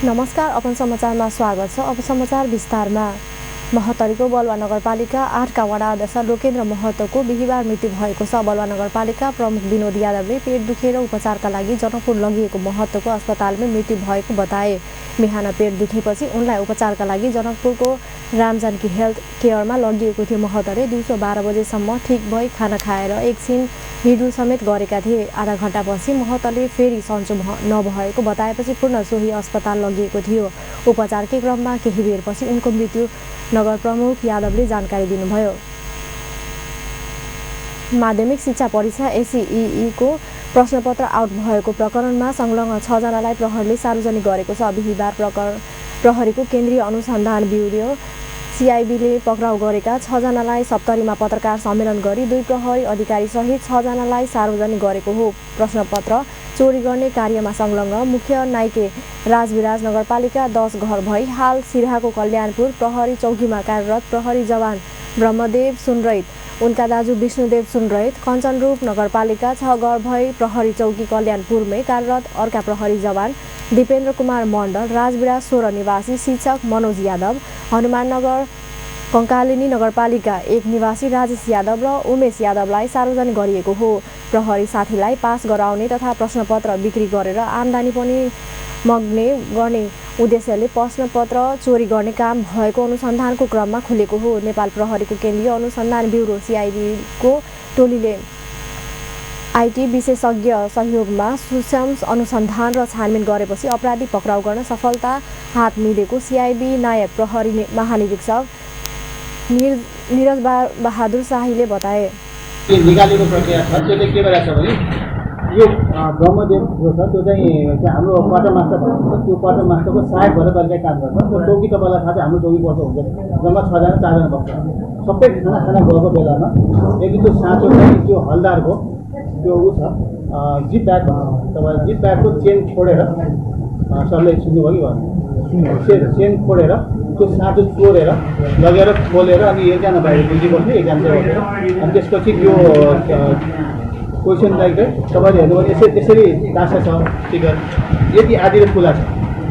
नमस्कार, अपन समाचारमा स्वागत छ। अब समाचार विस्तारमा। महतरीको बलुवा नगरपालिका 8 का वडा अध्यक्ष लोकेन्द्र महतोको बिहिबार मृत्यु भएको छ। बलुवा नगरपालिका प्रमुख विनोद यादवले पेट दुखेर उपचारका लागि जनकपुर लगिएको महतोको अस्पतालमै मृत्यु भएको बताए। बिहान पेट दुखेपछि उनलाई उपचारका लागि जनकपुरको रामजानकी हेल्थ केयरमा लगिएको थियो। महतोले दिउँसो 12 बजेसम्म ठिक भई खाना खाएर एकछिन हिँड्डुल समेत गरेका थिए। आधा घण्टापछि महतोले फेरि सन्चो नभएको बताएपछि पुनः सोही अस्पताल लगिएको थियो। उपचारकै क्रममा केही बेरपछि उनको मृत्यु नगर प्रमुख यादवले जानकारी दिनुभयो। माध्यमिक शिक्षा परीक्षा एसईई को प्रश्नपत्र आउट भएको प्रकरणमा संलग्न 6 जनालाई प्रहरीले सार्वजनिक गरेको छ। बिहिबार प्रहरीको केन्द्रीय अनुसन्धान ब्युरो सीआईबीले पक्राउ गरेका 6 जनालाई सप्तरीमा पत्रकार सम्मेलन गरी 2 प्रहरी अधिकारी सहित 6 जनालाई सार्वजनिक गरेको हो। प्रश्नपत्र चोरी गर्ने कार्यमा संलग्न मुख्य नाइके राजविराज नगरपालिका 10 घर भई हाल सिराहाको कल्याणपुर प्रहरी चौकीमा कार्यरत प्रहरी जवान ब्रह्मदेव सुनरहित, उनका दाजु विष्णुदेव सुनरहित कञ्चनरूप नगरपालिका 6 घर भई प्रहरी चौकी कल्याणपुरमै कार्यरत अर्का प्रहरी जवान दिपेन्द्र कुमार मण्डल, राजविराज 16 निवासी शिक्षक मनोज यादव, हनुमाननगर कङ्कालिनी नगरपालिका 1 निवासी राजेश यादव र उमेश यादवलाई सार्वजनिक गरिएको हो। प्रहरी साथीलाई पास गराउने तथा प्रश्नपत्र बिक्री गरेर आम्दानी पनि मग्ने गर्ने उद्देश्यले प्रश्नपत्र चोरी गर्ने काम भएको अनुसन्धानको क्रममा खुलेको हो। नेपाल प्रहरीको केन्द्रीय अनुसन्धान ब्युरो सीआईबीको टोलीले आईटी विशेषज्ञ सहयोगमा सूक्ष्म अनुसन्धान र छानबिन गरेपछि अपराधी पक्राउ गर्न सफलता हात मिलेको सीआईबी नायक प्रहरी महानिरीक्षक निरज बहादुर शाहीले बताए। निकालेको प्रक्रिया छ, त्यो चाहिँ के भइरहेको छ भने यो ब्रह्मदेव जो छ त्यो चाहिँ हाम्रो क्वार्टर मास्टर भन्छ, त्यो क्वार्टर मास्टरको सहायक भएर कहिले काम गर्छ। त्यो चौकी तपाईँलाई थाहा छ, हाम्रो चौकी पर्छ हुन्छ जम्मा 6 जना 4 जना बस्छ। सबै खाना गएको बेलामा यदि त्यो साँचो चाहिँ त्यो हलदारको त्यो ऊ छ जिप ब्याग भन्छ, तपाईँ जिप ब्यागको चेन छोडेर सरले सुन्नुभयो कि भन्नु चेन छोडेर त्यो साँचो चोरेर लगेर खोलेर अनि एकजना बाहिर बुझी बस्ने एकजना चाहिँ बसेर अनि त्यसपछि त्यो क्वेसन चाहिँ तपाईँले हेर्नु भने यसरी टाँसा छ स्टिकर, यदि आधी र खुला छ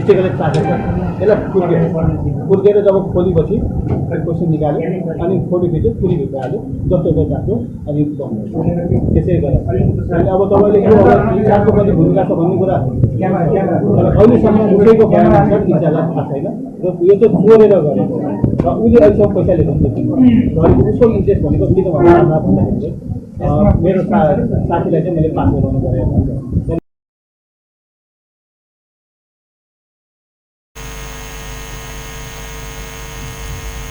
स्टिकरले टाँसा छ, यसलाई फुर्केर जब खोलेपछि क्वेसन निकाल्यो अनि फोटोभित्र पुरीभित्र हाल्यो जस्तो चाहिँ राख्यो अनि त्यसै गरेर अनि अब तपाईँले यो इन्चार्जको कति भूमिका छ भन्ने कुरा अहिलेसम्म उसैको बयानमा छ, इन्चार्जलाई थाहा छैन र यो चाहिँ चोरेर गरेको र उसले अहिलेसम्म पैसा लिएको उसको इन्ट्रेस्ट भनेको किन भन्दाखेरि चाहिँ मेरो साथीलाई चाहिँ मैले पास गराउनु गरेको हुन्छ।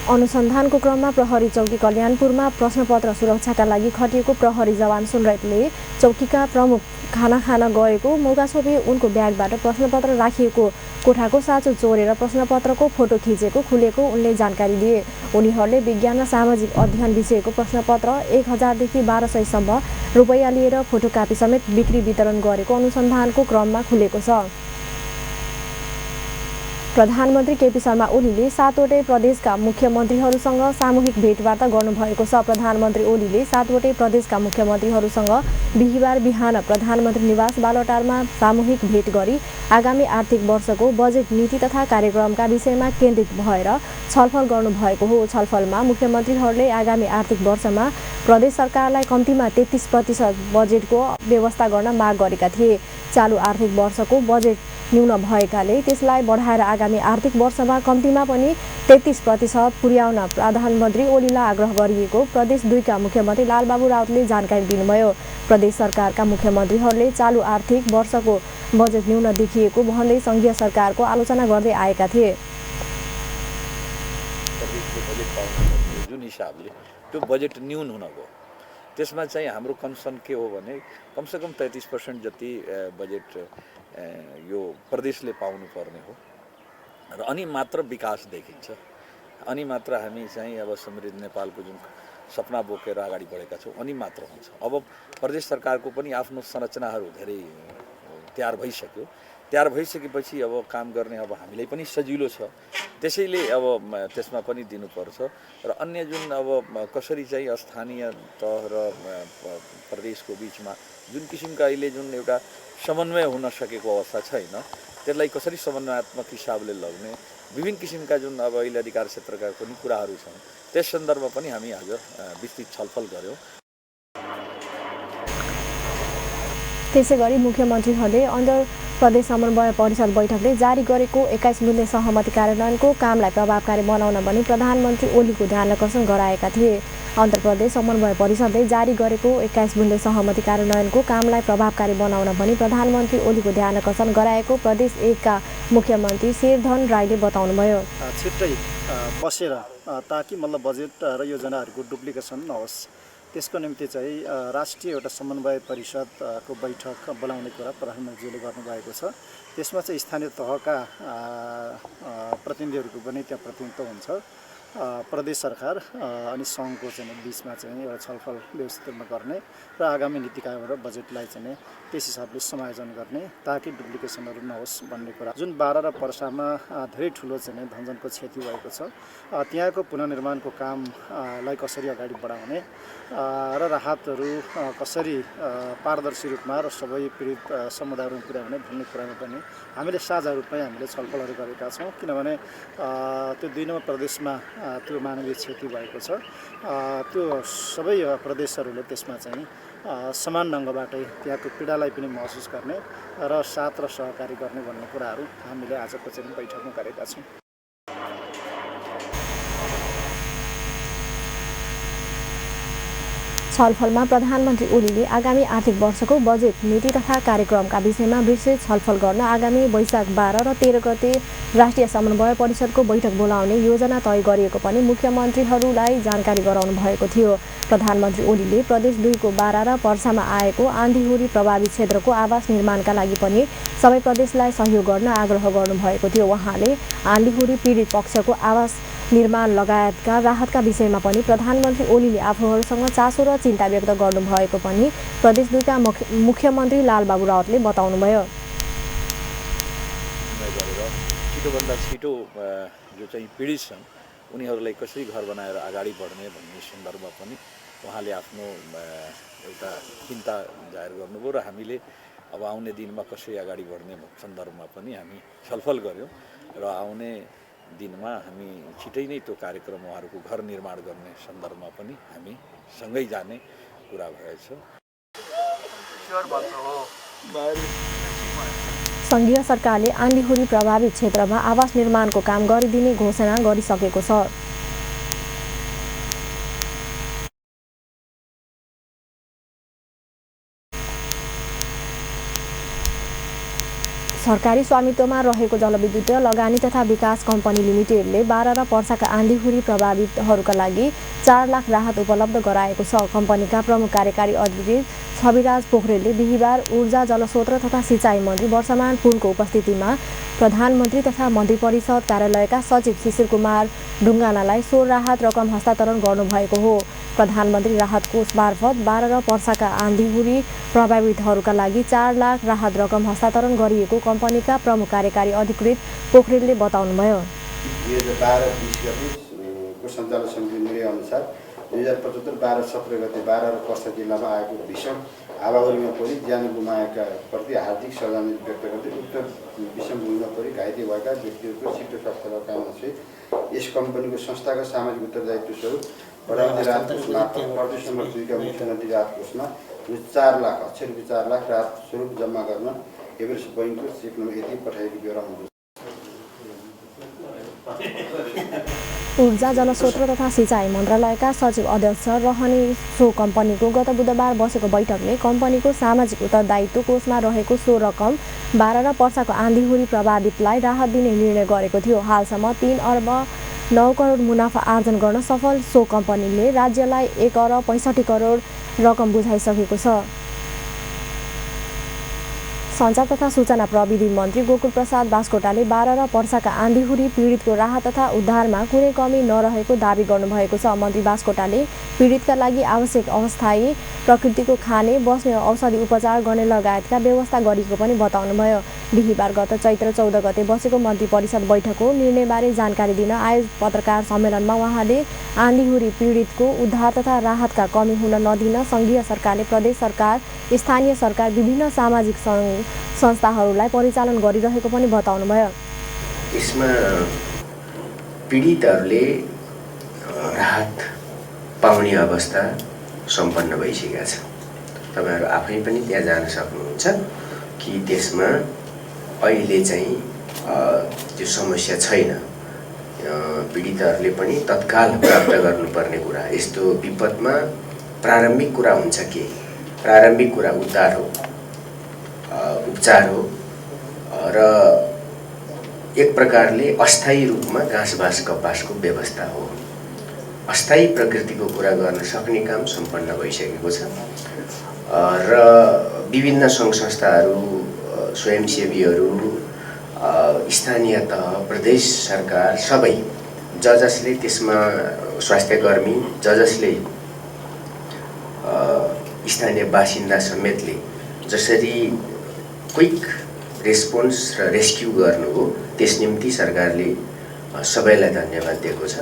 अनुसन्धानको क्रममा प्रहरी चौकी कल्याणपुरमा प्रश्नपत्र सुरक्षाका लागि खटिएको प्रहरी जवान सुनरहितले चौकीका प्रमुख खाना खान गएको मौका छोपी उनको ब्यागबाट प्रश्नपत्र राखिएको कोठाको साँचो चोरेर प्रश्नपत्रको फोटो खिचेको खुलेको उनले जानकारी दिए। उनीहरूले विज्ञान र सामाजिक अध्ययन विषयको प्रश्नपत्र 1000 देखि 1200 सम्म रुपैयाँ लिएर फोटोकपी समेत बिक्री वितरण गरेको अनुसन्धानको क्रममा खुलेको छ। प्रधानमन्त्री केपी शर्मा ओलीले 7वटै प्रदेशका मुख्यमन्त्रीहरूसँग सामूहिक भेटवार्ता गर्नुभएको छ। प्रधानमन्त्री ओलीले 7वटै प्रदेशका मुख्यमन्त्रीहरूसँग बिहिबार बिहान प्रधानमन्त्री निवास बालुवाटारमा सामूहिक भेट गरी आगामी आर्थिक वर्षको बजेट नीति तथा कार्यक्रमका विषयमा केन्द्रित भएर छलफल गर्नुभएको हो। छलफलमा मुख्यमन्त्रीहरूले आगामी आर्थिक वर्षमा प्रदेश सरकारलाई कम्तीमा 33% बजेटको व्यवस्था गर्न माग गरेका थिए। चालु आर्थिक वर्षको बजेट न्यून भएकाले त्यसलाई बढाएर आगामी आर्थिक वर्षमा कम्तीमा पनि 33% पुर्याउन प्रधानमन्त्री ओलीलाई आग्रह गरिएको प्रदेश 2 का मुख्यमन्त्री लालबाबु राउतले जानकारी दिनुभयो। प्रदेश सरकारका मुख्यमन्त्रीहरूले चालु आर्थिक वर्षको बजेट न्यून देखिएको भन्दै सङ्घीय सरकारको आलोचना गर्दै आएका थिए। जुन हिसाबले त्यो बजेट न्यून हुन गयो त्यसमा चाहिँ हाम्रो कन्सर्न के हो भने कमसेकम 33% जति बजेट यो प्रदेशले पाउनुपर्ने हो र अनि मात्र विकास देखिन्छ, अनि मात्र हामी चाहिँ अब समृद्ध नेपालको जुन सपना बोकेर अगाडि बढेका छौँ अनि मात्र हुन्छ। अब प्रदेश सरकारको पनि आफ्नो संरचनाहरू धेरै तयार भइसक्यो। तयार भइसकेपछि अब काम गर्ने अब हामीलाई पनि सजिलो छ, त्यसैले अब त्यसमा पनि दिनुपर्छ र अन्य जुन अब कसरी चाहिँ स्थानीय तह र प्रदेशको बिचमा जुन किसिमका अहिले जुन एउटा समन्वय हुन सकेको अवस्था छैन त्यसलाई कसरी समन्वयात्मक हिसाबले लग्ने विभिन्न किसिमका जुन अब अहिले अधिकार क्षेत्रका पनि कुराहरू छन् त्यस सन्दर्भमा पनि हामी आज विस्तृत छलफल गऱ्यौँ। त्यसै गरी मुख्यमन्त्रीहरूले अन्ध्र प्रदेश समन्वय परिषद बैठकले जारी गरेको 21 बुँदे सहमति कार्यान्वयनको कामलाई प्रभावकारी बनाउन पनि प्रधानमन्त्री ओलीको ध्यान आकर्षण गराएका थिए। आन्ध्र प्रदेश समन्वय परिषदले जारी गरेको 21 बुँदे सहमति कार्यान्वयनको कामलाई प्रभावकारी बनाउन पनि प्रधानमन्त्री ओलीको ध्यान आकर्षण गराएको प्रदेश 1 का मुख्यमन्त्री शेरधन राईले बताउनुभयो। छिट्टै बसेर ताकि मतलब बजेट र योजनाहरूको डुप्लिकेसन नहोस् त्यसको निम्ति चाहिँ राष्ट्रिय एउटा समन्वय परिषदको बैठक बोलाउने कुरा प्रधानमन्त्रीले गर्नुभएको छ। त्यसमा चाहिँ स्थानीय तहका प्रतिनिधिहरूको पनि त्यहाँ प्रतिनिधित्व हुन्छ। प्रदेश सरकार अनि सङ्घको चाहिँ बिचमा चाहिँ एउटा छलफल व्यवस्थित रूपमा गर्ने र आगामी नीति कायम र बजेटलाई चाहिँ त्यस हिसाबले समायोजन गर्ने ताकि डुप्लिकेसनहरू नहोस् भन्ने कुरा। जुन बारा र पर्सामा धेरै ठुलो चाहिँ धनजनको क्षति भएको छ त्यहाँको पुनर्निर्माणको कामलाई कसरी अगाडि बढाउने र राहतहरू कसरी पारदर्शी रूपमा र सबै पीडित समुदायहरूमा पुर्याउने भन्ने कुरामा पनि हामीले साझा रूपमै हामीले छलफलहरू गरेका छौँ। किनभने त्यो 2 नम्बर प्रदेशमा त्यो मानवीय क्षति भएको छ त्यो सबै प्रदेशहरूले त्यसमा चाहिँ समान ढङ्गबाटै त्यहाँको पीडालाई पनि महसुस गर्ने र साथ र सहकारी गर्ने भन्ने कुराहरू हामीले आजको चाहिँ बैठकमा गरेका छौँ। छलफलमा प्रधानमन्त्री ओलीले आगामी आर्थिक वर्षको बजेट नीति तथा कार्यक्रमका विषयमा विस्तृत छलफल गर्न आगामी वैशाख 12 र 13 गते राष्ट्रिय समन्वय परिषदको बैठक बोलाउने योजना तय गरिएको पनि मुख्यमन्त्रीहरूलाई जानकारी गराउनु भएको थियो। प्रधानमन्त्री ओलीले प्रदेश 2 को बारा र पर्सामा आएको आँधीहुरी प्रभावित क्षेत्रको आवास निर्माणका लागि पनि सबै प्रदेशलाई सहयोग गर्न आग्रह गर्नुभएको थियो। उहाँले आँधीहुरी पीडित पक्षको आवास निर्माण लगायतका राहतका विषयमा पनि प्रधानमन्त्री ओलीले आफूहरूसँग चासो र चिन्ता व्यक्त गर्नुभएको पनि प्रदेश 2 का मुख्यमन्त्री लालबाबु राउतले बताउनुभयो। छिटोभन्दा छिटो जो चाहिँ पीडित छन् उनीहरूलाई कसरी घर बनाएर अगाडि बढ्ने भन्ने सन्दर्भमा पनि उहाँले आफ्नो एउटा चिन्ता जाहेर गर्नुभयो र हामीले अब आउने दिनमा कसरी अगाडि बढ्ने सन्दर्भमा पनि हामी छलफल गऱ्यौँ र आउने दिनमा हामी छिटै नै त्यो कार्यक्रम उहाँहरूको घर निर्माण गर्ने सन्दर्भमा पनि हामी सँगै जाने कुरा भएछ। सङ्घीय सरकारले आँधीहुरी प्रभावित क्षेत्रमा आवास निर्माणको काम गरिदिने घोषणा गरिसकेको छ। सरकारी स्वामित्वमा रहेको जलविद्युत लगानी तथा विकास कम्पनी लिमिटेडले बारा र पर्साका आँधीहुरी प्रभावितहरूका लागि 4 लाख राहत उपलब्ध गराएको छ। कम्पनीका प्रमुख कार्यकारी अधिकृत छविराज पोखरेलले बिहिबार ऊर्जा जलस्रोत तथा सिँचाइ मन्त्री वर्षमान पुनको उपस्थितिमा प्रधानमन्त्री तथा मन्त्री परिषद कार्यालयका सचिव शिशिर कुमार ढुङ्गानालाई सो राहत रकम हस्तान्तरण गर्नुभएको हो। प्रधानमन्त्री राहत कोष मार्फत बारा र पर्साका आँधीहुरी प्रभावितहरूका लागि 4 लाख राहत रकम हस्तान्तरण गरिएको कम्पनीका प्रमुख कार्यकारी अधिकृत पोखरेलले बताउनुभयो। 2012-20 गतेको सञ्चालन समिति निर्णय अनुसार 2075-12-17 गते बारा र पर्सा जिल्लामा आएको भीषण हावाहुरीमा परि ज्यान गुमाएका प्रति हार्दिक श्रद्धाञ्जली व्यक्त गर्दै उक्त भीषण भूमिमा परि घाइते भएका व्यक्तिहरूको शीघ्र स्वास्थ्य कामना सहित यस कम्पनीको संस्थागत सामाजिक उत्तरदायित्व स्वरूप बढाउने राहत कोषमा प्रदेश नम्बर 2 का मुख्यमन्त्री राहत कोषमा 4 लाख अक्षर 4 लाख राहत स्वरूप जम्मा गर्न एभरेस्ट बैङ्कको चेक नम्बर यति पठाएको ब्यौरा हुन्छ। ऊर्जा जलस्रोत तथा सिँचाइ मन्त्रालयका सचिव अध्यक्ष रहने सो कम्पनीको गत बुधबार बसेको बैठकले कम्पनीको सामाजिक उत्तरदायित्व कोषमा रहेको सो रकम बारा र पर्साको आँधीहुरी प्रभावितलाई राहत दिने निर्णय गरेको थियो। हालसम्म 3 अर्ब 9 करोड मुनाफा आर्जन गर्न सफल सो कम्पनीले राज्यलाई 1 अर्ब 65 करोड रकम बुझाइसकेको छ। सञ्चार तथा सूचना प्रविधि मन्त्री गोकुल प्रसाद बास्कोटाले बारा र पर्साका आँधीहुरी पीडितको राहत तथा उद्धारमा कुनै कमी नरहेको दावी गर्नुभएको छ। मन्त्री बास्कोटाले पीडितका लागि आवश्यक अस्थायी प्रकृतिको खाने बस्ने औषधि उपचार गर्ने लगायतका व्यवस्था गरिएको पनि बताउनुभयो। बिहिबार गत चैत्र 14 गते बसेको मन्त्री परिषद बैठकको निर्णयबारे जानकारी दिन आयोजित पत्रकार सम्मेलनमा उहाँले आँधीहुरी पीडितको उद्धार तथा राहतका कमी हुन नदिन सङ्घीय सरकारले प्रदेश सरकार, स्थानीय सरकार, विभिन्न सामाजिक संस्थाहरूलाई परिचालन गरिरहेको पनि बताउनुभयो। यसमा पीडितहरूले राहत पाउने अवस्था सम्पन्न भइसकेका छ। तपाईहरु आफै पनि त्यहाँ जान सक्नुहुन्छ कि त्यसमा अहिले चाहिँ त्यो समस्या छैन। पीडितहरूले पनि तत्काल प्राप्त गर्नुपर्ने कुरा, यस्तो विपदमा प्रारम्भिक कुरा हुन्छ के? प्रारम्भिक कुरा उद्धार हो, उपचार हो र एक प्रकारले अस्थायी रूपमा घाँसबास कपासको व्यवस्था हो। अस्थायी प्रकृतिको कुरा गर्न सक्ने काम सम्पन्न भइसकेको छ र विभिन्न सङ्घ संस्थाहरू, स्वयंसेवीहरू, स्थानीय तह, प्रदेश सरकार सबै जसले त्यसमा स्वास्थ्यकर्मी, जसले स्थानीय बासिन्दा समेतले जसरी क्विक रेस्पोन्स र रेस्क्यु गर्नु हो, त्यस निम्ति सरकारले सबैलाई धन्यवाद दिएको छ।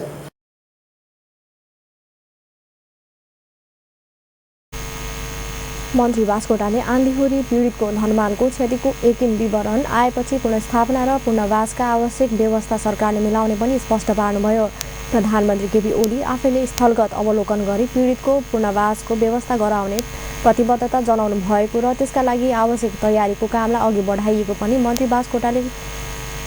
मन्त्री बास्कोटाले आँधीहुरी पीडितको धनमालको क्षतिको एकिन विवरण आएपछि पुनर्स्थापना र पुनर्वासका आवश्यक व्यवस्था सरकारले मिलाउने पनि स्पष्ट पार्नुभयो। प्रधानमन्त्री केपी ओली आफैले स्थलगत अवलोकन गरी पीडितको पुनर्वासको व्यवस्था गराउने प्रतिबद्धता जनाउनु भएको र त्यसका लागि आवश्यक तयारीको कामलाई अघि बढाइएको पनि मन्त्री बास्कोटाले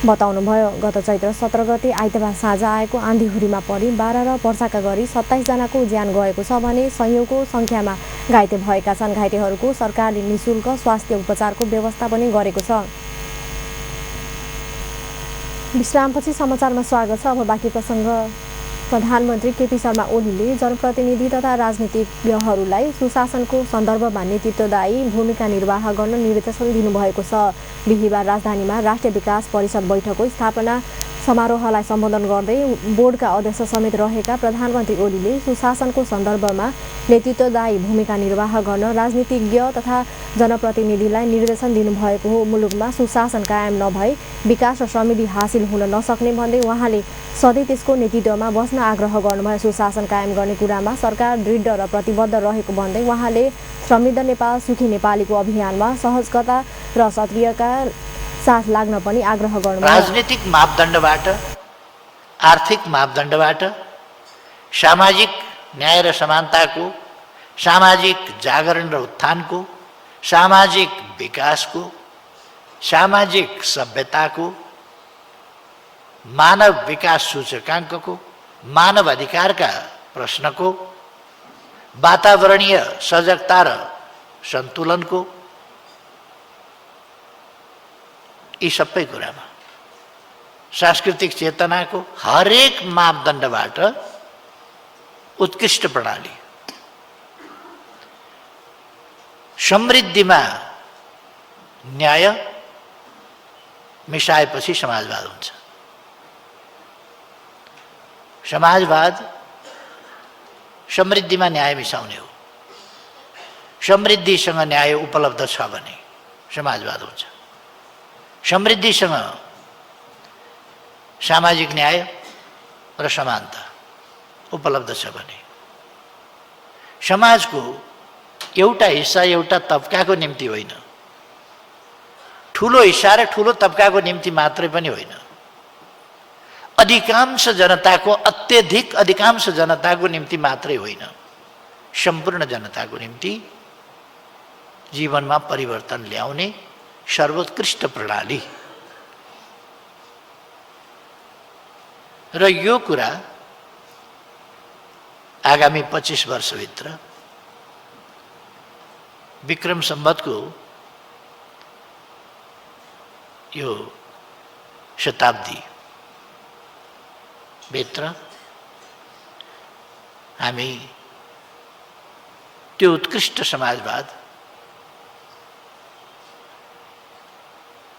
बताउनुभयो। गत चैत्र 17 गते आइतबार साँझ आएको आँधीहुरीमा परि 12 र वर्षाका गरी 27 जनाको ज्यान गएको छ भने सयौंको संख्यामा घाइते भएका छन्। घाइतेहरूको सरकारले निशुल्क स्वास्थ्य उपचारको व्यवस्था पनि गरेको छ। विश्रामपछि समाचारमा स्वागत छ। अब बाँकी प्रसङ्ग। प्रधानमन्त्री केपी शर्मा ओलीले जनप्रतिनिधि तथा राजनीतिज्ञहरूलाई सुशासनको सन्दर्भमा नेतृत्वदायी भूमिका निर्वाह गर्न निर्देशन दिनुभएको छ। बिहिबार राजधानीमा राष्ट्रिय विकास परिषद बैठकको स्थापना समारोहलाई सम्बोधन गर्दै बोर्डका अध्यक्ष समेत रहेका प्रधानमन्त्री ओलीले सुशासनको सन्दर्भमा नेतृत्वदायी भूमिका निर्वाह गर्न राजनीतिज्ञ तथा जनप्रतिनिधिलाई निर्देशन दिनुभएको हो। मुलुकमा सुशासन कायम नभई विकास र समृद्धि हासिल हुन नसक्ने भन्दै उहाँले सधैँ त्यसको नेतृत्वमा बस्न आग्रह गर्नुभयो। सुशासन कायम गर्ने कुरामा सरकार दृढ र प्रतिबद्ध रहेको भन्दै उहाँले समृद्ध नेपाल सुखी नेपालीको अभियानमा सहजता र सक्रियता साथ लाग्न पनि आग्रह गर्नुभयो। राजनीतिक मापदण्डबाट, आर्थिक मापदण्डबाट, सामाजिक न्याय र समानताको, सामाजिक जागरण र उत्थानको, सामाजिक विकासको, सामाजिक सभ्यताको, मानव विकास सूचकाङ्कको, मानव अधिकारका प्रश्नको, वातावरणीय सजगता र सन्तुलनको, यी सबै कुरामा सांस्कृतिक चेतनाको हरेक मापदण्डबाट उत्कृष्ट प्रणाली, समृद्धिमा न्याय मिसाएपछि समाजवाद हुन्छ। समाजवाद समृद्धिमा न्याय मिसाउने हो। समृद्धिसँग न्याय उपलब्ध छ भने समाजवाद हुन्छ। समृद्धिसँग सामाजिक न्याय र समानता उपलब्ध छ भने समाजको एउटा हिस्सा एउटा तबकाको निम्ति होइन, ठुलो हिस्सा र ठुलो तबकाको निम्ति मात्रै पनि होइन, अधिकांश जनताको, अत्यधिक अधिकांश जनताको निम्ति मात्रै होइन, सम्पूर्ण जनताको निम्ति जीवनमा परिवर्तन ल्याउने सर्वोत्कृष्ट प्रणाली। र यो कुरा आगामी 25 वर्षभित्र विक्रम सम्वतको यो शताब्दी भित्र हामी त्यो उत्कृष्ट समाजवाद,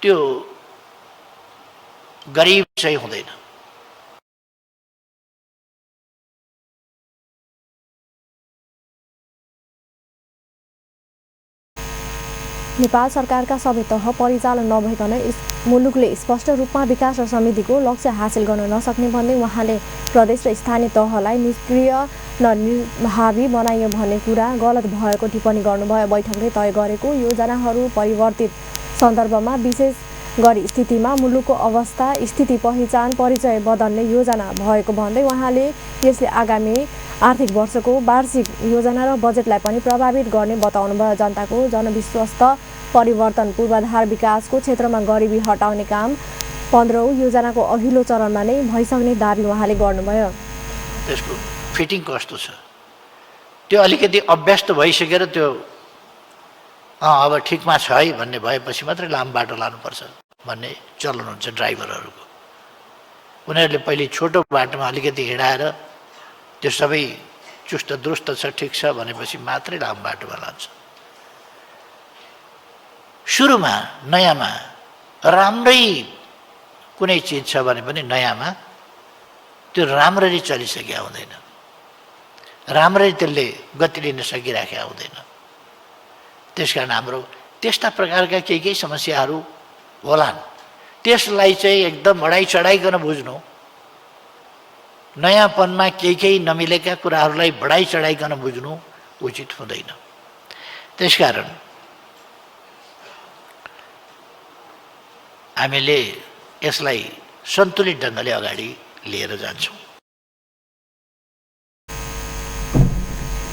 त्यो गरिब चाहिँ हुँदैन। नेपाल सरकारका सबै तह परिचालन नभइकन मुलुकले स्पष्ट रूपमा विकास र समृद्धिको लक्ष्य हासिल गर्न नसक्ने भन्दै उहाँले प्रदेश र स्थानीय तहलाई निष्क्रिय निर्भावी बनाइयो भन्ने कुरा गलत भएको टिप्पणी गर्नुभयो। बैठकले तय गरेको योजनाहरू परिवर्तित सन्दर्भमा विशेष गरी स्थितिमा मुलुकको अवस्था स्थिति पहिचान परिचय बदल्ने योजना भएको भन्दै उहाँले यसले आगामी आर्थिक वर्षको वार्षिक योजना र बजेटलाई पनि प्रभावित गर्ने बताउनुभयो। जनताको जनविश्वस्त परिवर्तन पूर्वाधार विकासको क्षेत्रमा गरिबी हटाउने काम 15औं योजनाको अघिल्लो चरणमा नै भइसक्ने दाबी उहाँले गर्नुभयो। त्यसको फिटिङ कस्तो छ त्यो अलिकति अभ्यस्त भइसकेर त्यो अब ठिकमा छ है भन्ने भएपछि मात्रै लामो बाटो लानुपर्छ भन्ने चलन हुन्छ ड्राइभरहरूको। उनीहरूले पहिले छोटो बाटोमा अलिकति हिँडाएर त्यो सबै चुस्त दुरुस्त छ ठिक छ भनेपछि मात्रै लामो बाटोमा लान्छ। सुरुमा नयाँमा राम्रै कुनै चिज छ भने पनि नयाँमा त्यो राम्ररी चलिसकेका हुँदैन, राम्ररी त्यसले गति लिन सकिराखेका हुँदैन। त्यसकारण हाम्रो त्यस्ता प्रकारका केही समस्याहरू होलान्, त्यसलाई चाहिँ एकदम बढाइ चढाइकन बुझ्नु, नयाँपनमा केही नमिलेका कुराहरूलाई बढाइ चढाइकन बुझ्नु उचित हुँदैन। त्यसकारण हामीले यसलाई सन्तुलित ढङ्गले अगाडि लिएर जान्छौँ।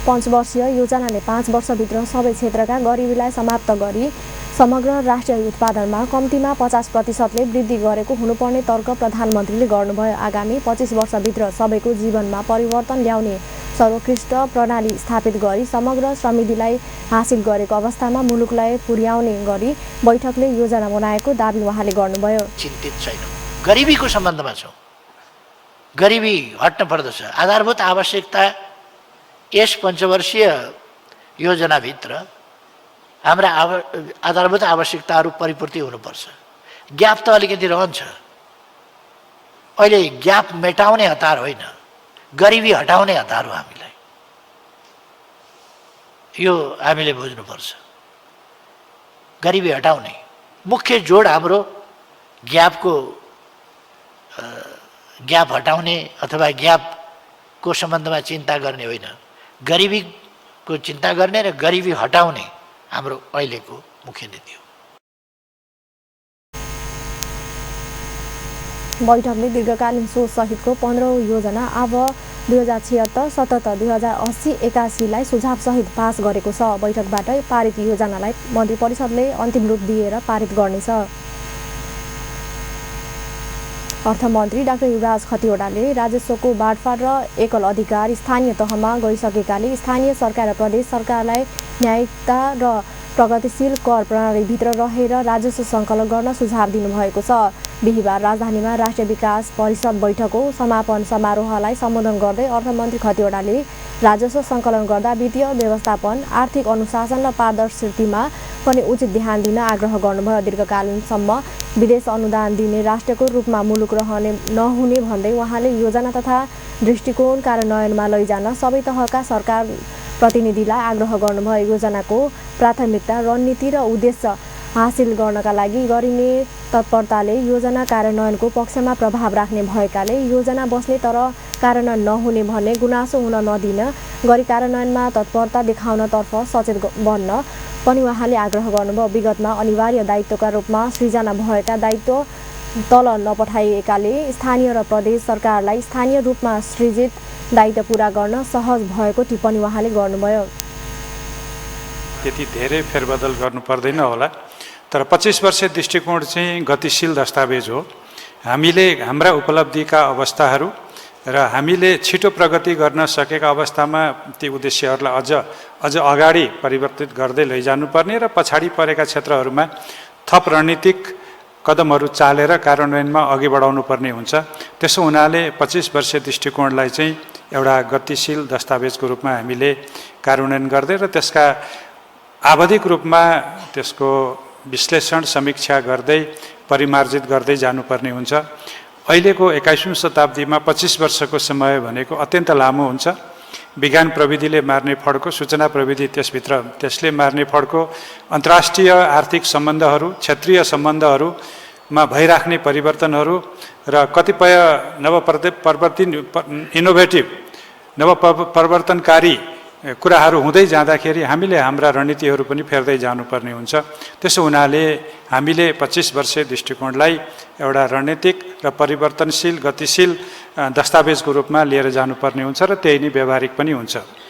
पञ्चवर्षीय योजनाले 5 वर्षभित्र सबै क्षेत्रका गरिबीलाई समाप्त गरी समग्र राष्ट्रिय उत्पादनमा कम्तीमा 50% वृद्धि गरेको हुनुपर्ने तर्क प्रधानमन्त्रीले गर्नुभयो। आगामी 25 वर्षभित्र सबैको जीवनमा परिवर्तन ल्याउने सर्वोत्कृष्ट प्रणाली स्थापित गरी समग्र समृद्धिलाई हासिल गरेको अवस्थामा मुलुकलाई पुर्याउने गरी बैठकले योजना बनाएको दाबी उहाँले गर्नुभयो। चिन्तित छैनौँ, गरिबीको सम्बन्धमा छौँ, गरिबी हट्न पर्दछ। आधारभूत आवश्यकता यस पञ्चवर्षीय योजनाभित्र हाम्रा आधारभूत आवश्यकताहरू परिपूर्ति हुनुपर्छ। ग्याप त अलिकति रहन्छ, अहिले ग्याप मेटाउने हतार होइन, गरिबी हटाउने हतार हो। हामीलाई यो हामीले बुझ्नुपर्छ। गरिबी हटाउने मुख्य जोड हाम्रो ग्याप हटाउने अथवा ग्यापको सम्बन्धमा चिन्ता गर्ने होइन, गरिबीको चिन्ता गर्ने र गरिबी हटाउने हाम्रो अहिलेको मुख्य नीति हो। बैठकले दीर्घकालीन सोच सहितको 15औं योजना अब 2076, 77, 2080, 81 लाई सुझाव सहित पास गरेको छ। बैठकबाट पारित योजनालाई मन्त्री परिषदले अन्तिम रूप दिएर पारित गर्नेछ। अर्थमन्त्री डाक्टर युवराज खतिवडाले राजस्वको बाँडफाँड र एकल अधिकार स्थानीय तहमा गइसकेकाले स्थानीय सरकार र प्रदेश सरकारलाई न्यायिकता र प्रगतिशील कर प्रणालीभित्र रहेर राजस्व सङ्कलन गर्न सुझाव दिनुभएको छ। बिहिबार राजधानीमा राष्ट्रिय विकास परिषद बैठकको समापन समारोहलाई सम्बोधन गर्दै अर्थमन्त्री खतिवडाले राजस्व सङ्कलन गर्दा वित्तीय व्यवस्थापन, आर्थिक अनुशासन र पारदर्शितामा पनि उचित ध्यान दिन आग्रह गर्नुभयो। दीर्घकालीनसम्म विदेश अनुदान दिने राष्ट्रको रूपमा मुलुक रहने नहुने भन्दै उहाँले योजना तथा दृष्टिकोण कार्यान्वयनमा लैजान सबै तहका सरकार प्रतिनिधिलाई आग्रह गर्नुभयो। योजनाको प्राथमिकता, रणनीति र उद्देश्य हासिल गर्नका लागि गरिने तत्परताले योजना कार्यान्वयनको पक्षमा प्रभाव राख्ने भएकाले योजना बस्ने तर कार्यान्वयन नहुने भन्ने गुनासो हुन नदिन गरी कार्यान्वयनमा तत्परता देखाउनतर्फ सचेत बन्न पनि उहाँले आग्रह गर्नुभयो। विगतमा अनिवार्य दायित्वका रूपमा सृजना भएका दायित्व तल नपठाइएकाले स्थानीय र प्रदेश सरकारलाई स्थानीय रूपमा सृजित दायित्व पूरा गर्न सहज भएको टिप्पणी उहाँले गर्नुभयो। त्यति धेरै फेरबदल गर्नु पर्दैन होला, तर 25 वर्ष दृष्टिकोण चाहिँ गतिशील दस्तावेज हो। हामीले हाम्रा उपलब्धिका अवस्थाहरू र हामीले छिटो प्रगति गर्न सकेका अवस्थामा ती उद्देश्यहरूलाई अझ अगाडि परिवर्तित गर्दै लैजानुपर्ने र पछाडि परेका क्षेत्रहरूमा थप रणनीतिक कदमहरू चालेर कार्यान्वयनमा अघि बढाउनु पर्ने हुन्छ। त्यसो हुनाले 25 वर्ष दृष्टिकोणलाई चाहिँ एउटा गतिशील दस्तावेजको रूपमा हामीले कार्यान्वयन गर्दै र त्यसका आवधिक रूपमा त्यसको विश्लेषण समीक्षा गर्दै परिमार्जित गर्दै जानुपर्ने हुन्छ। अहिलेको 21औं शताब्दीमा 25 वर्षको समय भनेको अत्यन्त लामो हुन्छ। विज्ञान प्रविधिले मार्ने फड्को, सूचना प्रविधि त्यसभित्र त्यसले मार्ने फड्को, अन्तर्राष्ट्रिय आर्थिक सम्बन्धहरू, क्षेत्रीय सम्बन्धहरूमा भइराख्ने परिवर्तनहरू र कतिपय इनोभेटिभ नवपरिवर्तनकारी कुराहरू हुँदै जाँदाखेरि हामीले हाम्रा रणनीतिहरू पनि फेर्दै जानुपर्ने हुन्छ। त्यसो हुनाले हामीले 25 वर्षीय दृष्टिकोणलाई एउटा रणनीतिक र परिवर्तनशील गतिशील दस्तावेजको रूपमा लिएर जानुपर्ने हुन्छ र त्यही नै व्यावहारिक पनि हुन्छ।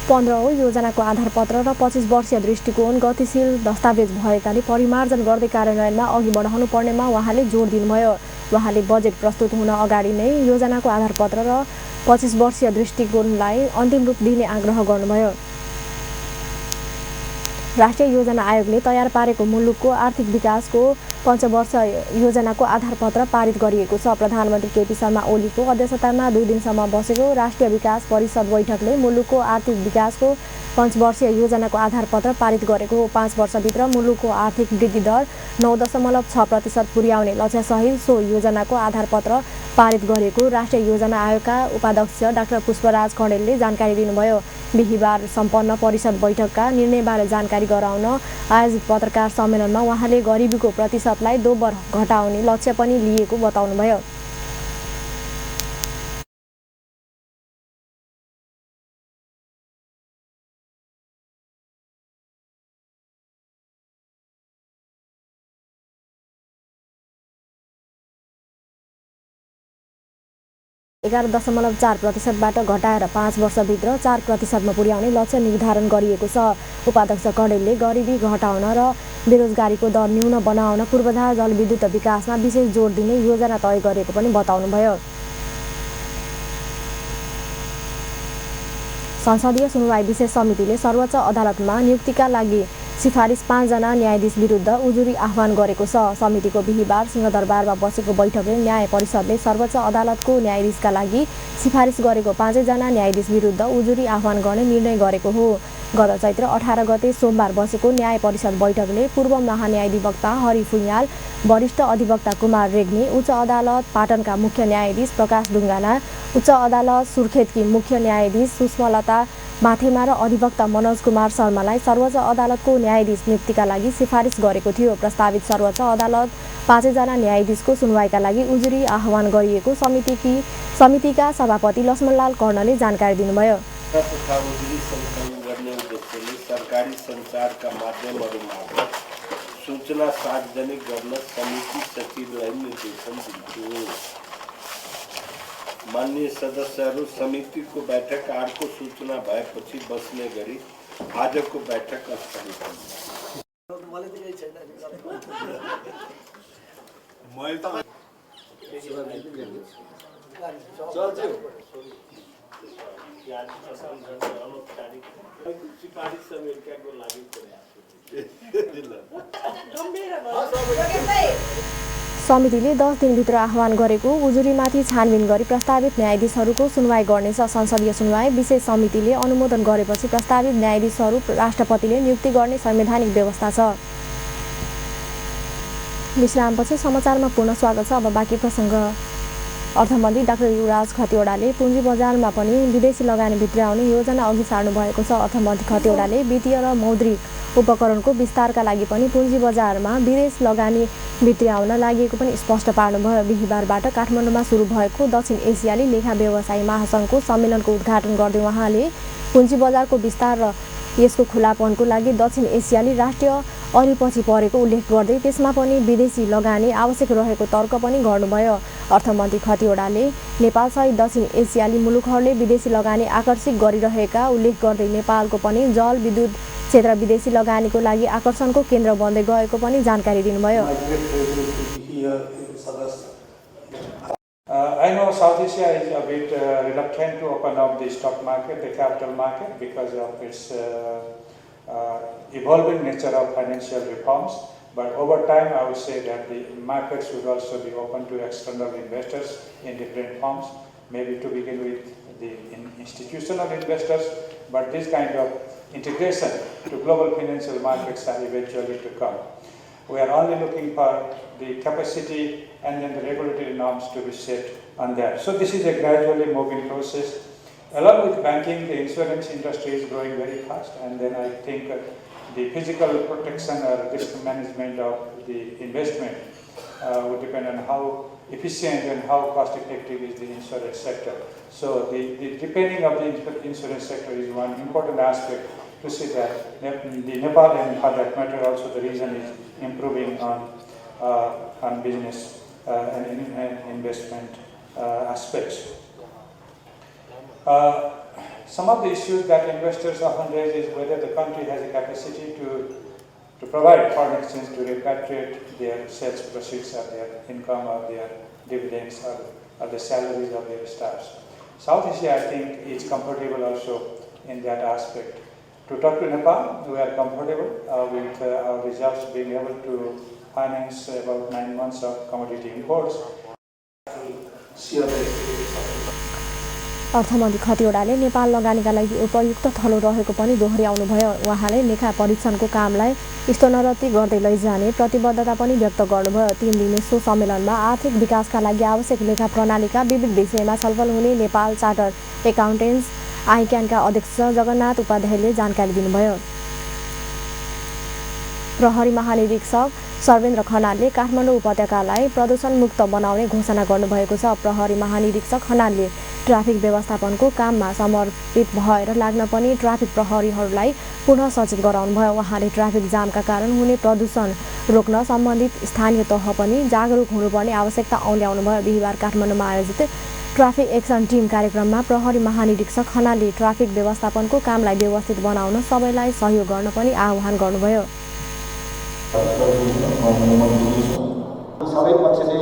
पन्ध्रौं योजनाको आधारपत्र र 25 वर्षीय दृष्टिकोण गतिशील दस्तावेज भएकाले परिमार्जन गर्दै कार्यान्वयनमा अघि बढाउनु पर्नेमा उहाँले जोड दिनुभयो। उहाँले बजेट प्रस्तुत हुन अगाडि नै योजनाको आधारपत्र र 25 वर्षीय दृष्टिकोणलाई अन्तिम रूप दिने आग्रह गर्नुभयो। राष्ट्रिय योजना आयोगले तयार पारेको मुलुकको आर्थिक विकासको पञ्चवर्ष योजनाको आधारपत्र पारित गरिएको छ। प्रधानमन्त्री केपी शर्मा ओलीको अध्यक्षतामा 2 दिनसम्म बसेको राष्ट्रिय विकास परिषद बैठकले मुलुकको आर्थिक विकासको पञ्चवर्षीय योजनाको आधारपत्र पारित गरेको हो। 5 वर्षभित्र मुलुकको आर्थिक वृद्धि दर 9.6% पुर्याउने लक्ष्यसहित सो योजनाको आधारपत्र पारित गरेको राष्ट्रिय योजना आयोगका उपाध्यक्ष डाक्टर पुष्पराज कँडेलले जानकारी दिनुभयो। बिहिबार सम्पन्न परिषद बैठकका निर्णयबारे जानकारी गराउन आयोजित पत्रकार सम्मेलनमा उहाँले गरिबीको प्रतिशतलाई दोब्बर घटाउने लक्ष्य पनि लिएको बताउनुभयो। .4%बाट घटाएर 5 वर्षभित्र 4%मा पुर्याउने लक्ष्य निर्धारण गरिएको छ। उपाध्यक्ष कँडेलले गरिबी घटाउन र बेरोजगारीको दर न्यून बनाउन पूर्वाधार जलविद्युत विकासमा विशेष जोड दिने योजना तय गरेको पनि बताउनुभयो। संसदीय सुनवाई विशेष समितिले सर्वोच्च अदालतमा नियुक्तिका लागि सिफारिस 5 जना न्यायाधीश विरुद्ध उजुरी आह्वान गरेको छ। समितिको बिहिबार सिंहदरबारमा बसेको बैठकले न्याय परिषदले सर्वोच्च अदालतको न्यायाधीशका लागि सिफारिस गरेको 5 जना न्यायाधीश विरुद्ध उजुरी आह्वान गर्ने निर्णय गरेको हो। गत चैत्र 18 गते सोमबार बसेको न्याय परिषद बैठकले पूर्व महान्यायाधिवक्ता हरि फुइँयाल, वरिष्ठ अधिवक्ता कुमार रेग्मी, उच्च अदालत पाटनका मुख्य न्यायाधीश प्रकाश डुङ्गाना, उच्च अदालत सुर्खेतकी मुख्य न्यायाधीश सुषमालता माथेमा र अधिवक्ता मनोज कुमार शर्मालाई सर्वोच्च अदालतको न्यायाधीश नियुक्तिका लागि सिफारिस गरेको थियो। प्रस्तावित सर्वोच्च अदालत 5 जना न्यायाधीशको सुनवाईका लागि उजुरी आह्वान गरिएको समितिका सभापति लक्ष्मणलाल कर्णले जानकारी दिनुभयो। सरकारी सञ्चारका माध्यमहरूमार्फत सूचना सार्वजनिक गर्न समिति सचिवलाई निर्देशन दिन्छु। माननीय सदस्यहरू, समितिको बैठक अर्को सूचना भएपछि बस्ने गरी आजको बैठक स्थगित समितिले 10 दिनभित्र आह्वान गरेको उजुरीमाथि छानबिन गरी प्रस्तावित न्यायाधीशहरूको सुनवाई गर्नेछ। संसदीय सुनवाई विशेष समितिले अनुमोदन गरेपछि प्रस्तावित न्यायाधीशहरू राष्ट्रपतिले नियुक्ति गर्ने संवैधानिक व्यवस्था छ। विश्रामपछि समाचारमा पुनः स्वागत छ। अब बाँकी प्रसङ्ग। अर्थमन्त्री डाक्टर युवराज खतिवडाले पुँजी बजारमा पनि विदेशी लगानी भित्र्याउने योजना अघि सार्नु भएको छ। अर्थमन्त्री खतिवडाले वित्तीय र मौद्रिक उपकरणको विस्तारका लागि पनि पुँजी बजारमा विदेश लगानी भित्र्याउन लागि पनि स्पष्ट पार्नुभयो। बिहिबारबाट काठमाडौँमा सुरु भएको दक्षिण एसियाली लेखा व्यवसायी महासङ्घको सम्मेलनको उद्घाटन गर्दै उहाँले पुँजी बजारको विस्तार र यसको खुलापनको लागि दक्षिण एसियाली राष्ट्रिय अलिपछि परेको उल्लेख गर्दै त्यसमा पनि विदेशी लगानी आवश्यक रहेको तर्क पनि गर्नुभयो। अर्थमन्त्री खतिवडाले नेपालसहित दक्षिण एसियाली मुलुकहरूले विदेशी लगानी आकर्षित गरिरहेका उल्लेख गर्दै नेपालको पनि जल विद्युत क्षेत्र विदेशी लगानीको लागि आकर्षणको केन्द्र बन्दै गएको पनि जानकारी दिनुभयो। I know South Asia is a bit reluctant to open up the stock market, the capital market, because of its evolving nature of financial reforms. But over time, I would say that the market should also be open to external investors in different forms, maybe to begin with the institutional investors, but this kind of integration to global financial markets are eventually to come. We are only looking for the capacity and then the regulatory norms to be set on that. So this is a gradually moving process. Along with banking, the insurance industry is growing very fast, and then I think the physical protection or risk management of the investment would depend on how efficient and how cost effective is the insurance sector. So the depending of the insurance sector is one important aspect to see that the Nepal, and for that matter also the region, is improving on business and investment aspects. Some of the issues that investors often raise is whether the country has a capacity to provide foreign exchange to repatriate their sales proceeds or their income or their dividends or the salaries of their staffs. South Asia, I think, is comfortable also in that aspect. To talk to Nepal, we are comfortable with our reserves being able to finance about 9 months of commodity imports. अर्थमन्त्री खतिवडाले नेपाल लगानीका लागि उपयुक्त थलो रहेको पनि दोहोर्याउनुभयो। उहाँले लेखा परीक्षणको कामलाई स्तरोन्नति गर्दै लैजाने प्रतिबद्धता पनि व्यक्त गर्नुभयो। 3 दिने सो सम्मेलनमा आर्थिक विकासका लागि आवश्यक लेखा प्रणालीका विविध विषयमा छलफल हुने नेपाल चार्टर्ड एकाउन्टेन्ट्स आइक्यानका अध्यक्ष जगन्नाथ उपाध्यायले जानकारी दिनुभयो। प्रहरी महानिरीक्षक सर्वेन्द्र खनालले काठमाडौँ उपत्यकालाई प्रदूषण मुक्त बनाउने घोषणा गर्नुभएको छ। प्रहरी महानिरीक्षक खनालले ट्राफिक व्यवस्थापनको काममा समर्पित भएर लाग्न पनि ट्राफिक प्रहरीहरूलाई पुनः सचेत गराउनुभयो। उहाँले ट्राफिक जामका कारण हुने प्रदूषण रोक्न सम्बन्धित स्थानीय तह पनि जागरुक हुनुपर्ने आवश्यकता औल्याउनुभयो। बिहिबार काठमाडौँमा आयोजित ट्राफिक एक्सन टिम कार्यक्रममा प्रहरी महानिरीक्षक खनालले ट्राफिक व्यवस्थापनको कामलाई व्यवस्थित बनाउन सबैलाई सहयोग गर्न पनि आह्वान गर्नुभयो। सबै पक्षले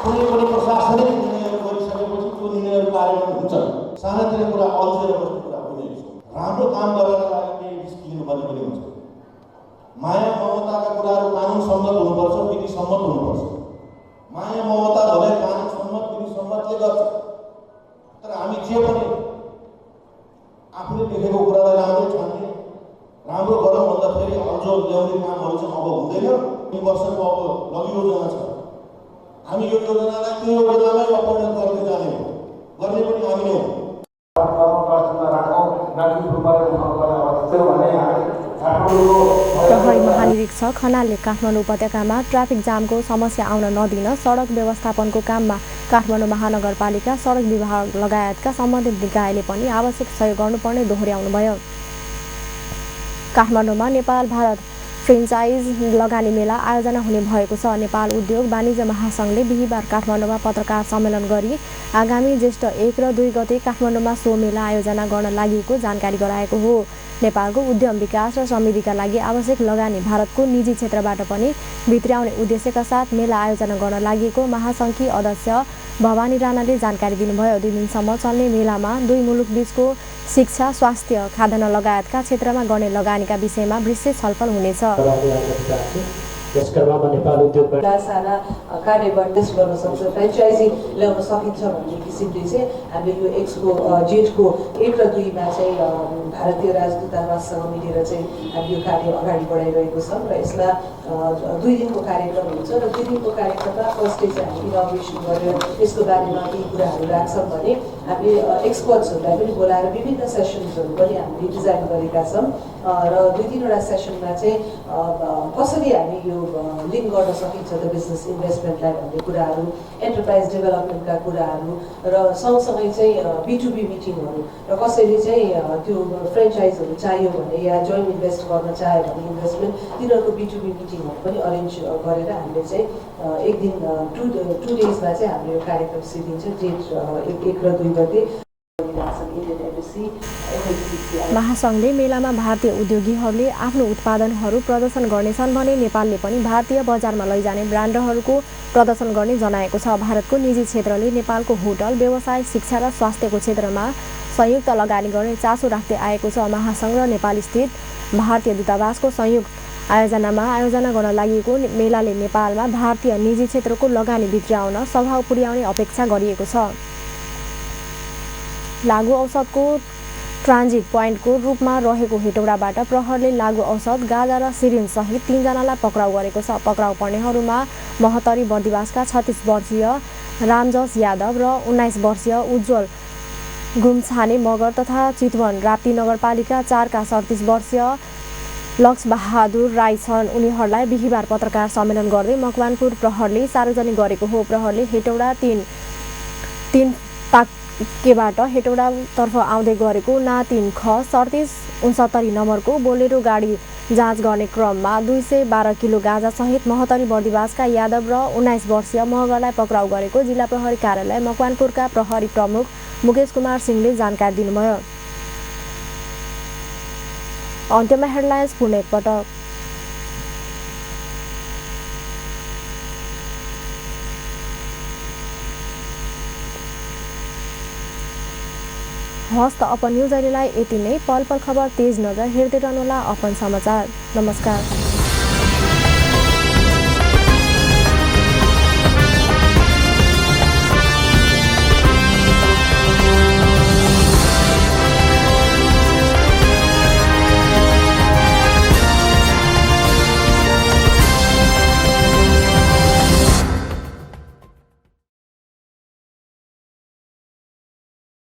कुनै पनि प्रशासनिक निर्णयहरू गरिसकेपछि त्यो निर्णयहरू कार्यान्वयन हुन्छ। सानातिना कुरा अल्झेर बस्ने कुरा हुँदैन। राम्रो काम गर्नका लागि केही रिस्क लिनुपर्ने पनि हुन्छ। माया ममताका कुराहरू कानुन सम्मत हुनुपर्छ, विधि सम्मत हुनुपर्छ। माया ममता भले कानुन सम्मत विधि सम्मतले गर्छ, तर हामी जे पनि आफूले लेखेको कुरालाई राम्रै ठान्ने, राम्रो गरौँ भन्दा फेरि अल्झो ल्याउने कामहरू चाहिँ अब हुँदैन। यी वर्षको अब लघु योजना छ, हामी यो योजनालाई त्यो योजनामै परिणत गर्दै जाने हो, गर्ने पनि हामी नै हो। प्रहरी महानिरीक्षक खनालले काठमाडौँ उपत्यकामा ट्राफिक जामको समस्या आउन नदिन सडक व्यवस्थापनको काममा काठमाडौँ महानगरपालिका, सडक विभाग लगायतका सम्बन्धित निकायले पनि आवश्यक सहयोग गर्नुपर्ने दोहोर्याउनुभयो। काठमाडौँमा नेपाल भारत फ्रेन्चाइज लगानी मेला आयोजना हुने भएको छ। नेपाल उद्योग वाणिज्य महासङ्घले बिहिबार काठमाडौँमा पत्रकार सम्मेलन गरी आगामी ज्येष्ठ 1 र 2 गते काठमाडौँमा सो मेला आयोजना गर्न लागि जानकारी गराएको हो। नेपालको उद्यम विकास र समृद्धिका लागि आवश्यक लगानी भारतको निजी क्षेत्रबाट पनि भित्र्याउने उद्देश्यका साथ मेला आयोजना गर्न लागि महासङ्घकी अध्यक्ष भवानी राणाले जानकारी दिनुभयो। 2 दिनसम्म चल्ने मेलामा 2 मुलुक बीचको शिक्षा, स्वास्थ्य, खाद्यान्न लगायतका क्षेत्रमा गर्ने लगानीका विषयमा विस्तृत छलफल हुनेछ। नेपाल उद्योगबाट साना कार्यबाट गर्न सक्छ, फ्रेन्चाइजी ल्याउन सकिन्छ भन्ने किसिमले चाहिँ हामीले यो एक्सको जेठको 1 र 2 मा चाहिँ भारतीय राजदूतावाससँग मिलेर चाहिँ हामी यो कार्य अगाडि बढाइरहेको छौँ र यसमा 2 दिनको कार्यक्रम हुन्छ र 2 दिनको कार्यक्रममा फर्स्ट डे चाहिँ हामी इनोग्रेसन गरेर यसको बारेमा केही कुराहरू राख्छौँ भने हामीले एक्सपर्ट्सहरूलाई पनि बोलाएर विभिन्न सेसन्सहरू पनि हामीले डिजाइन गरेका छौँ र 2-3वटा सेसनमा चाहिँ कसरी हामी यो लिङ्क गर्न सकिन्छ त बिजनेस इन्भेस्टमेन्टलाई भन्ने कुराहरू, एन्टरप्राइज डेभलपमेन्टका कुराहरू र सँगसँगै चाहिँ B2B मिटिङहरू र कसैले चाहिँ त्यो फ्रेन्चाइजहरू चाहियो भने या जोइन्ट इन्भेस्ट गर्न चाह्यो भने इन्भेस्टमेन्ट तिनीहरूको B2B मिटिङहरू पनि अरेन्ज गरेर हामीले चाहिँ 1 दिन 2 डेजमा चाहिँ हाम्रो यो कार्यक्रम सिद्धिन्छ। डेट 1 र 2 गते महासङ्घले मेलामा भारतीय उद्योगीहरूले आफ्नो उत्पादनहरू प्रदर्शन गर्नेछन् भने नेपालले पनि भारतीय बजारमा लैजाने ब्रान्डहरूको प्रदर्शन गर्ने जनाएको छ। भारतको निजी क्षेत्रले नेपालको होटल, व्यवसाय, शिक्षा र स्वास्थ्यको क्षेत्रमा संयुक्त लगानी गर्ने चासो राख्दै आएको छ। महासङ्घ र नेपाल स्थित भारतीय दूतावासको संयुक्त आयोजना गर्न लागि मेलाले नेपालमा भारतीय निजी क्षेत्रको लगानी भित्र्याउन सघाउ पुर्याउने अपेक्षा गरिएको छ। लागु औषधको ट्रान्जिट पोइन्टको रूपमा रहेको हेटौडाबाट प्रहरले लागु औषध गाजा र सिरिन सहित 3 जनालाई पक्राउ गरेको छ। पक्राउ पर्नेहरूमा महोत्तरी बर्दिवासका 36 वर्षीय रामजस यादव र 19 वर्षीय उज्जवल गुम्छाने मगर तथा चितवन राप्ती नगरपालिका 4 का 37 वर्षीय लक्ष्यबहादुर राई छन्। उनीहरूलाई बिहिबार पत्रकार सम्मेलन गर्दै मकवानपुर प्रहरले सार्वजनिक गरेको हो। प्रहरले हेटौडा 3 पाकेबाट हेटौडातर्फ आउँदै गरेको ना 3 ख 3769 नम्बरको बोलेरो गाडी जाँच गर्ने क्रममा 212 किलो गाँजा सहित महोत्तरी बर्दिवासका यादव र 19 वर्षीय मगरलाई पक्राउ गरेको जिल्ला प्रहरी कार्यालय मकवानपुरका प्रहरी प्रमुख मुकेश कुमार सिंहले जानकारी दिनुभयो। अन्त्यमा हेडलाइन्स पुनः एकपटक। हस्त अपन न्युज अहिलेलाई यति नै। पल पल खबर तेज नजर हेर्दै रहनुहोला अपन समाचार। नमस्कार।